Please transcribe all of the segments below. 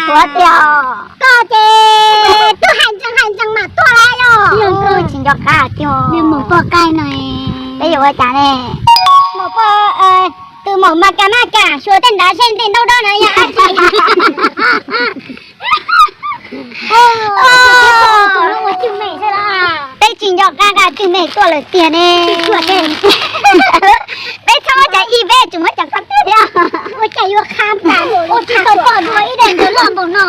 Ua tiag, koj ces twb hais ntsees hais ntsees mam tuaj lawm yog? Tsis nco qab tiag. Maum poj qaib no, peb yuav ua cas ne? Maum poj, tus maum mas kas maj kas xyuas tej nrad seb tej ntaub dab no yog dab tsi. Peb tsis nco qab nqa cwj me tuaj lawm tiag ne. Peb txhob muab cov ib, peb tsis muab cov qab teb thiab. Ua cas yuav qha tas ua tsis tau pom dua ib daim ntawv loj npaum no.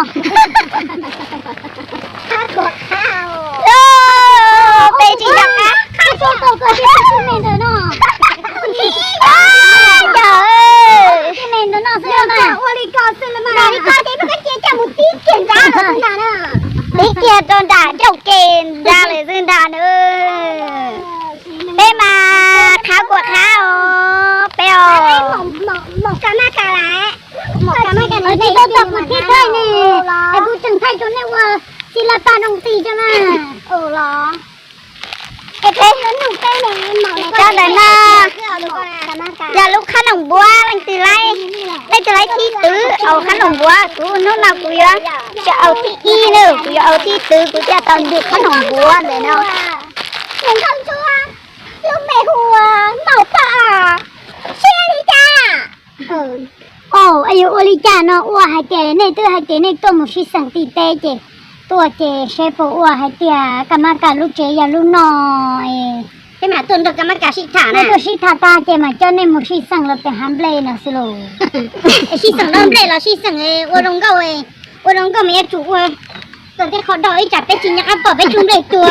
Peb tsis nco qab. Qha tau koj cwj me ntawm no. Cwj me ntawm no xwb. Ua li ko xwb los mas. Ua li ko ces peb cia coj mus tib kiag nrad lawm xwb ntag na. Tib kiag rau nram ncauj ke nrad lawm xwb ntag na. Peb mas qhav kuam qhav os peb os. Tsis tau tau kuv thiab thawj ne, es kuv tseem thaij rau nej ua si la pa noo ti cov na. Cov ntawm no yog lub qhab noom npuab leej twg laib, leej twg laib thib twv aus qhab noom npuab. Kuv hnub no kuv yuav tsis aus thib ib na, kuv yuav aus thib twv, kuv coj tau ntws qhab noom npuab ntawm no. Lub npe hu Maum Poj, siab li cas? Aub, yuav ua li cas no, ua hais tias nej twb hais tias nej tuaj mus sib xeem tim teb ces tuaj ces seb puas ua hais tias Kas Mab Kas lub tsev yog lub no. Peb mam tuaj nrog Kas Mab Kas sib tham na, tuaj sib tham tag ces mam coj nej mus sib xeem los pem hav nplej no xwb lauj. Sib xeem los nplej los sib xeem ua zoo nkauj, ua zoo nkauj mas yuav tsum ua kom tej qhov do ib tsam peb tsis nco qab pom peb tsuj nplej tuag.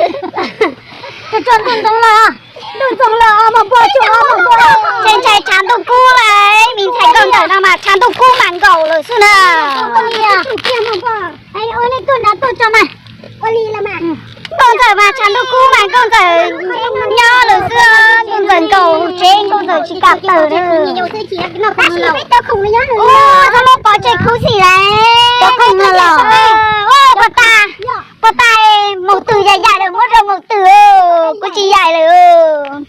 Tsuag tsuag ntuj ntxoov lawm, ntuj ntxoov lawm os, Maum Poj, tsuag os Maum Poj. Ntshai ntshai tshav ntuj kub lawm, me ntxhais nkauj ntxawm no mas tshav ntuj kub mas nkaum lawm xwb na. Ua li, nej tuaj nrad tuaj tso mas. Nkauj ntxawm mas tshav ntuj kub mas nkauj ntxawm nyob lawm xwb, nkauj ntxawm nkaum tsev, nkauj ntxawm tsis kam tawm na. Ua txhob muab pov tseg khuv xim lawm. Pov tas, pov tas, maum twm yaim yaim lawm muab rau maum twm, kuv tsis yaim lawm.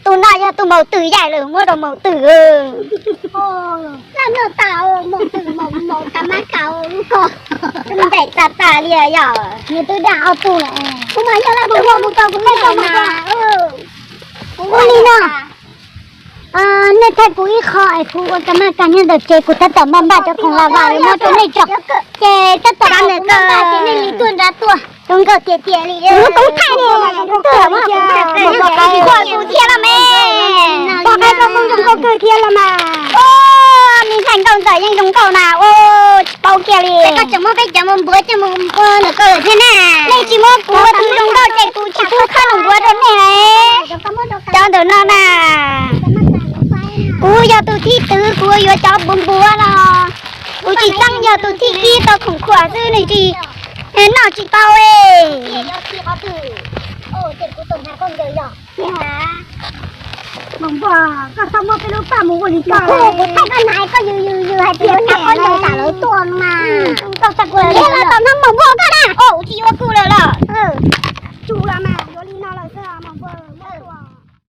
Tus no yog tus maum twm yaim lawm muab rau maum twm. Laj noj tas maum twm, maum Kas Mab Kas lub ko. Ncaim tas tas li yom. Nws twb daj ob tug lawm. Kuv mas yog laj mus ua mus tau kuv laj tau mas. Ua li no, nej thaij kuv ib qho es kuv ua Kas Mab Kas nyob ntawm tsev, kuv tab tom npaj npaj cov khoom lam vam muab rau nej tso. Ces tab tom npaj ces nej li tuaj nrad tuaj. Zoo nkauj tiag tiag li. Kuv thaij ne, kuv thiab los me. Poj qaib koj zoo nkauj kawg thiab los mas. Me ntxhais nkauj ntxawm yeej zoo nkauj na, ua tsis paub kiag li. Koj tseem muab peb cov npua coj mus ua ntawm koj lawm thiab na. Nej tsis muab kuv ua tus zoo nkauj ces kuv tsis pub qhab noom npuab rau nej. Cov ntawm no na, kuv yog tus thib twv, kuv yuav cov npua npua no. Kuv tsis txeeb, yog tus thib ib tau khoom khuam xwb, nws tsis noj tsis tau. Koj txhob muab peb lub paj mus ua li ko, kuv thaij koj na, koj yws yws yws hais tias koj nyob tsam lawv tuaj mas. Koj txhob kuv li